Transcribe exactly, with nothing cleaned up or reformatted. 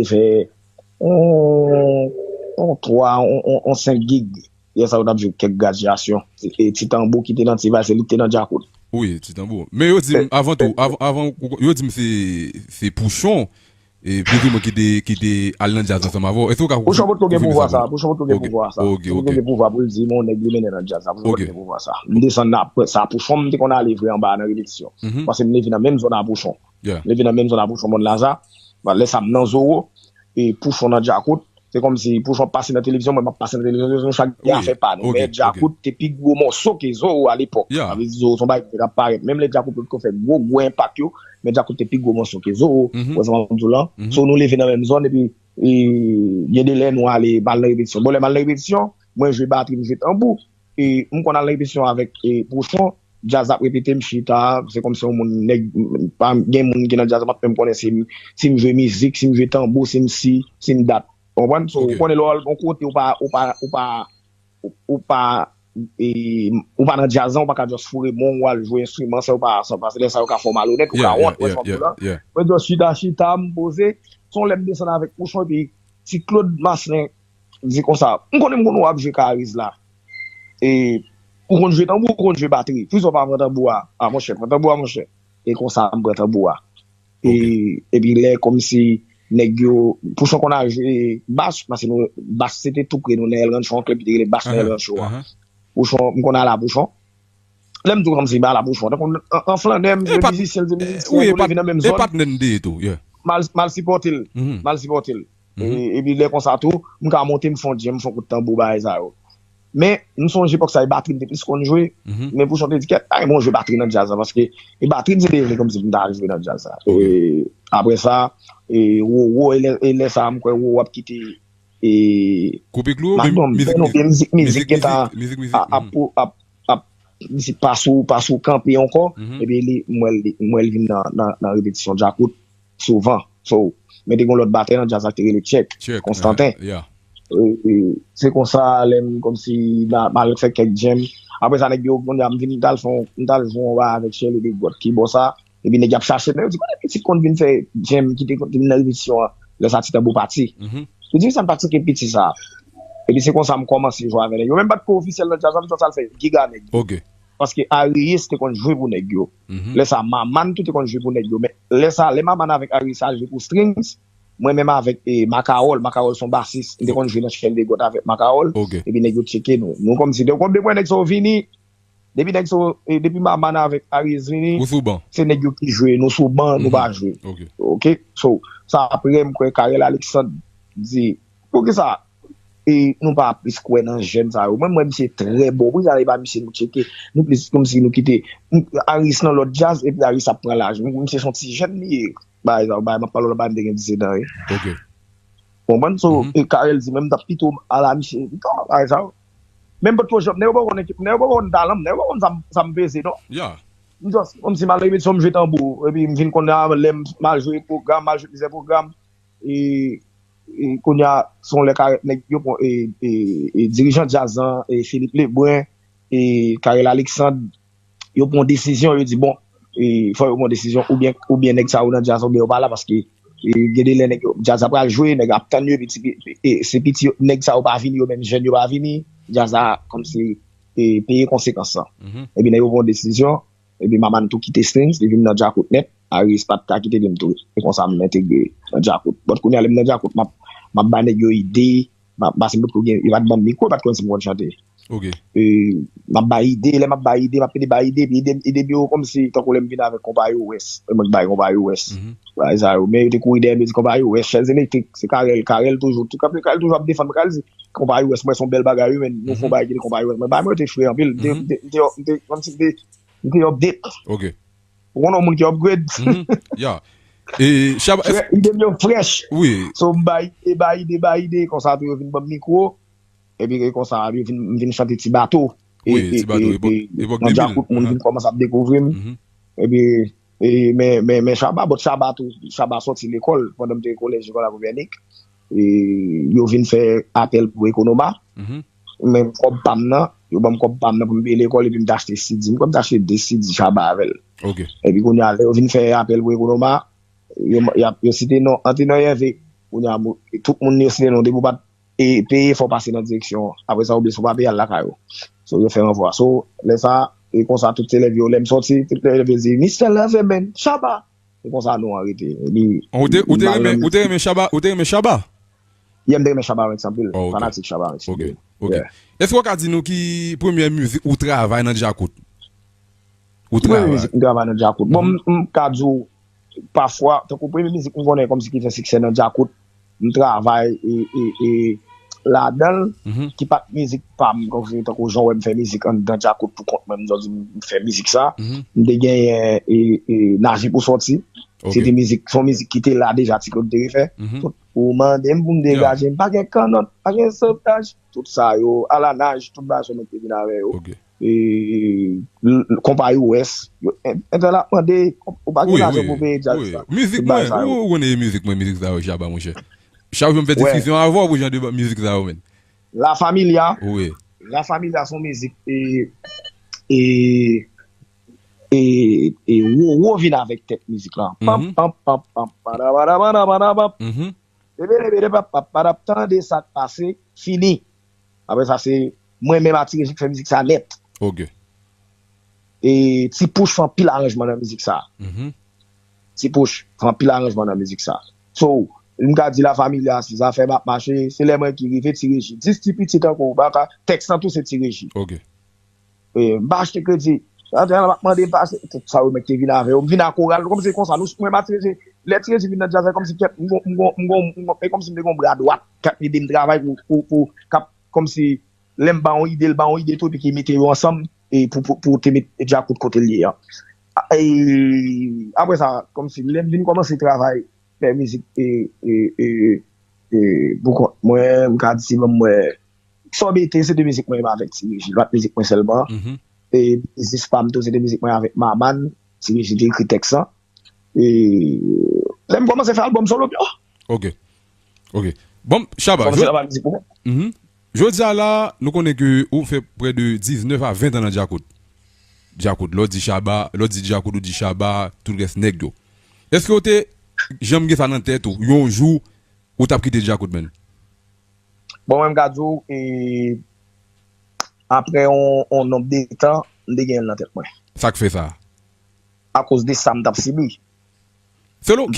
te fè yon yon twa, yon yon- yon senk gig. Yè sa yo t ap jwe kèk gradyasyon. E, e Ti Tanbou ki te nan Ti Vay, se li ki te nan Djakout. Wi, Ti Tanbou. Men yo di m, avan tou, avan, avan, yo di m se, se Pouchon, e, prezime ki te, ki te al nan djaz ansanm avè w. Èske w ka Pouchon potko gen konfime pouvwa sa sa, pou nou? Pouchon potko gen Ok, pouvwa sa. ok, Pouchon potko ok. gen pouvwa pou l di, "Bon, nèg li mennen nan djaz la." Pouchon Ok. potko gen pouvwa sa. M desann nan apre sa, Pouchon, m te konn ale vre anba nan repetisyon. Mhm. Paske m leve nan menm zòn a Pouchon. Yeah. M leve nan menm zòn a Pouchon, Mòn Laza. Bon, lè sa, m nan Zoro, e Pouchon nan Djakout. Se kòmsi Pouchon ap pase nan televizyon, mwen m ap pase nan televizyon, se yon chak gen Wi, afè pa nou. ok, Men ok. Djakout te pi gwo mòso ke Zoro alepòk. Yeah. Sa vle di Zoro se yon bagay ki te ka parèt. Menm lè Djakout potko fè gwo, gwo enpak yo, men Djakout te pi gwo mòso ke Zoro. Mhm. Wè sa m ap di w lan? Mhm. So, nou leve nan menm zòn, epi e, gen de lè nou ale, m al nan repetisyon. Bon, lè m al nan repetisyon, mwen jwe batri, m jwe tanbou. E m konn al nan repetisyon avèk e, Pouchon, djaz ap repete, m chita, se kòmsi yon moun, nèg, m- pa, gen moun ki nan djaz, m ap menm konnen si m, si m jwe mizik, si m jwe tanbou, si m si, si m dat. Ou konprann? So, Ok. ou konnen lè w al yon kote, ou pa, ou pa, ou pa, ou, ou pa, e, ou pa nan djaz lan, ou pa ka just foure men w, w al jwe enstriman, sa yo pa, sa, paske lè sa yo ka fè w malonèt, ou Yeah, ka yeah, wont, wè yeah, sa m di w yeah, lan. yeah. Mwen just chita, chita, m poze, se yon lè m desann avèk Pouchon, epi Ti Claude Marcelin di konsa, "M konnen m konn w ap jwe Kariz la. E, ou konn jwe tanbou, ou konn jwe batri. Poukisa w pa pran tanbou a? A, monchè, pran tanbou a, monchè." E konsa, m pran tanbou a. E, Ok. epi lè kòmsi nèg yo, Pouchon konn al jwe bas, paske nou, bas se te tou pre nou, nan El Rancho, yon klèb ki te rele Bas nan El Ahan, Rancho a. ahan. Pouchon, m konn al a Pouchon. Lè m di w kòmsi m al a Pouchon, tankou an, an flannè, m E jwe pat, mizisyen, l di e, mizisyen, wi, e nou pat, leve nan menm e zòn. patnè n de tou, yeah. M al, m al sipòte l. Mhm. M al sipòte l. Mhm. E, epi lè konsa tou, m ka monte, m fè yon djèm, m fè yon kout tanbou, bagay sa yo. Men, m sonje epòk sa, e batri m te plis konn jwe. Mhm. Men Pouchon te di, "Kèt, pa gen bon jwe batri nan djaz la," paske e batri m se te vle kòmsi m ta al jwe nan djaz la. Ok. E, apre sa, e, Roro, e lè, e lè sa, m kwè Roro ap kite e, Koupe Klou, Magnum, mizik, fè nou mizik, gen mizik, mizik, mizik, gentan mizik, mizik, ap, mhm. ap, ap, ap, mizik pa sou, pa sou kanpe ankò, Mhm. epi li, m wè l, m wè l vin nan, nan, nan repetisyon Djakout souvan. So, men te gen yon lòt batè nan djaz la ki te rele Tchèk, Tchèk, Konstantin. yeah, yeah. E, e, se konsa, lè m kòmsi m a- m al fè kèk djèm. Apre sa, nèg yo, kounye a, m vin, m t al fè yon, m t al jwe yon ba avèk Shirley Degòt ki bò sa. Epi nèg y ap chache m, yo di, "Kote pitit konn vin fè djèm ki te konn vin nan repetisyon an?" Lè sa Ti Tanbou pati. Mhm. Yo di, "Sa m pa tcheke piti sa." Epi se konsa m kòmanse jwe avè nèg yo. Men m pa t ko ofisyèl nan djaz la, m just al fè gig a nèg yo. Ok. Paske Arius te konn jwe pou nèg yo. Mhm. Lè sa, Maman tou te konn jwe pou nèg yo. Men lè sa, lè Maman avèk Arius al jwe pou Strings, mwen menm avèk e, Makawòl, Makawòl se yon basis, m te konn jwe nan Shirley Degòt avèk Makawòl. Ok. Epi nèg yo tcheke nou. Nou kòmsi, de, de mwen nèg sa yo vini, depi nèg sa yo, e, depi Maman avèk Arius vini, Ou sou ban. se nèg yo ki jwe, nou sou ban, nou Mhm. pa jwe. Ok. Ok? So, sa apre, m kwè Carel Alexandre di, "Poukisa e, nou pa plis kwè nan jèn sa yo?" Mwen, mwen, misye trè bon. Poukisa e pa misye nou tcheke? Nou plis kòmsi nou kite m- Arius nan lòt djaz, epi Arius ap pran laj. Mwen, misye se yon ti jèn li ye. Bagay sa yo, bagay, m ap pale w la, bagay m te gen disetan, wi. Ok. Konprann? So, Mhm. e Carel di, "Men m t ap pito al a misye pito," bagay sa yo. Men m potko janm, nèg yo poko konn ekip, nèg yo poko konn talan m, nèg yo poko konn sa m, sa m peze, non. Yeah. M just, kòmsi m al repetisyon, m jwe tanbou, epi m vin konnen a, lè m, m al jwe pwogram, m al jwe plizyè pwogram, e, e kounye a, se yon lè Carel, nèg yo pran, e, e, e dirijan djaz lan, e Philippe Lebrun, e Carel Alexandre, yo pran yon desizyon, yo di, "Bon, e, fò yo pran yon desizyon, oubyen, oubyen nèg sa yo nan djaz, oubyen yo pa la, paske, e, gen de lè nèg yo, djaz la pral jwe, nèg ap tann yo, epi ti, e, se piti yo, nèg sa yo pa vini, yo menm jèn yo pa vini, djaz la, kòmsi, e, peye konsekans lan." Mhm. Epi nèg yo pran yon desizyon, epi Maman tou kite Strings, li vin nan Djakout nèt, Arius pa t ka kite li, m tou. E konsa, m entegre nan Djakout. But kounye a, lè m nan Djakout, m ap, m ap bay nèg yo ide, m ap, paske m potko gen, yo pa t ban m mikwo, yo pa t konn si m konn chante. Ok. E, m ap bay ide, lè m ap bay ide, m ap pede bay ide, epi ide, ide m yo kòmsi, tankou lè m vin avèk Konpayi West, e mwen k bay Konpayi West. Mhm. Bagay sa yo, men yo te kouri dèyè m, yo di Konpayi West, Chèz Elektrik, se Carel, Carel toujou, tout, Carel toujou ap defann, Carel di, Konpayi West, mwen se yon bèl bagay, wi, men nou fè yon Mhm. bagay ki te Konpayi West. Mwen, bagay mwen yo te fre anpil, m te, Mhm. m te, m te, m te, kòmsi m te, m te update. Ok. Ou konnen yon moun ki upgrade. Mhm. Yeah. E Shabba, Frè, ide m yo fresh. Wi. So, m bay ide, bay ide, bay ide, konsa tou yo vin ban m mikwo. Epi e konsa, yo vin, m vin chante Ti Bato. E, Wi, e, Ti Bato, e, epòk, e, epòk nan de mil. Djakout, moun Ahan. vin kòmanse ap dekouvri m. Mhm. Epi, e, men, men, men Shabba, but Shabba tou, Shabba sòti lekòl, pandan m te kolèj, lekòl a Kopènik. E, yo vin fè apèl pou Ekonoma. Mhm. Men kòb pa m nan, yo ban m kòb pa m nan pou m peye lekòl, epi m te achte C D. M kwè m te achte de C D Shabba avè l. Ok. Epi kounye a, lè yo vin fè apèl pou Ekonoma, yo, y ap, yo site non Antenor Hervé. Kounye a, tout moun yo site non, depi w pa t e, peye, fò w pase nan direksyon an. Apre sa, ou bliye, si w pa peye, al lakay ou. So, yo fè ranvwa. So, lè sa, e konsa, tout elèv yo, lè m sòti, tout elèv yo di, "Mistè, leve men, Shabba!" E konsa, non an rete. Epi, Ou te, ou te mal renmen, nan ou te renmen Shabba, ou te renmen Shabba? Yeah, m te renmen Shabba Ranks anpil. Oh, ok. Fanatik Shabba Ranks. Ok, ok. Yeah. Èske w ka di nou ki premyè mizik ou travay nan djakout? Ou Premye travay? Mizik m travay nan djakout. Bon, Mhm. m, m ka di w, pafwa, tankou premye mizik m konnen kòmsi ki fè siksè nan djakout, m travay e, e, e ladan l, Mhm. ki pa t mizik pa m, kòmsi tankou jan w wè m fè mizik anndan djakout pou kont mwen, m di w m fè mizik sa. Mhm. M te genyen e, e Naje pou sòti. Ok. Se te mizik, se yon mizik ki te la deja, Ti Claude te refè. Mhm. Tout, ou mande m pou m Ok. degaje m, pa gen kannòt, pa gen sotaj, tout sa yo, alanaj, tout bagay sa mwen te vin avè yo. Ok. E, l- l- konpayi West, yo, en- entèl ap mande, ou pa gen Wi, lajan wi, pou peye djaz wi. sa. Mizik Tout bagay mwen, sa yo. ou, ou konnen mizik mwen, mizik sa yo, Shabba, monchè. Chak jou m fè Wè. diskisyon avè w pou jan de ba- mizik sa yo, men. La Familia, Wi. La Familia se yon mizik, e, e, e, e Roro vin avèk tèt mizik la. Pam, Mhm. pam, pam, pam, padabadabadabadabam. Mhm. Ebe, ebe, ebe, pap, pap, padap, tande sa k pase, fini. Apre sa, se mwen menm ak Ti Reji k fè mizik sa nèt. Ok. E Ti Pouch fè anpil aranjman nan mizik sa. Mhm. Ti Pouch fè anpil aranjman nan mizik sa. So, m ka di La Familia, si zafè m ap mache, se lè mwen ki rive Ti Reji. Dis ti pitit ankò, ou pa ka, tèks lan tou se Ti Reji. Ok. E, m pa achte kredi. Sa te ap mande m pase. Tout sa yo, mwen te vin avè yo. M vin ak koral. Kòmsi konsa, nou, mwen, Ti Reji, lè Ti Reji vin nan djaz la, kòmsi kèt, m gon, m gon, m gon, m gon, e kòmsi m te gon bra dwat k ap ede m travay pou, pou, pou, k ap, kòmsi, lè m ba yon ide, l ba yon ide tou, epi ki mete yo ansanm, e pou, pou, pou te met djakout kote l ye an. A- e, apre sa, kòmsi, lè m vin kòmanse travay, fè mizik, e, e, e, e, pou kont mwen, m ka di, si ban m wè, Sòbete, se te mizik mwen avèk Ti Reji, lòt mizik mwen sèlman. Mhm. E biznis pa m tou, se te mizik mwen avèk Maman, Ti Reji te ekri tèks lan. E lè m kòmanse fè albòm solo m yo. Ok. Ok. Bon, Shabba, Kòmanse jò- travay mizik pou mwen. Mhm. Jodi a la, nou konnen ke ou fè prè de diznèf a ven tan nan djakout. Djakout, lè w di Shabba, lè w di djakout, ou di Shabba, tout rès nèg yo. Èske w te janm gen sa nan tèt ou, yon jou, ou t ap kite djakout, menn? Bon, mwen, m ka di w, e, apre yon, yon nonb de tan, m te gen l nan tèt mwen. Sa k fè sa? Akoz de sa m t ap sibi. Selon,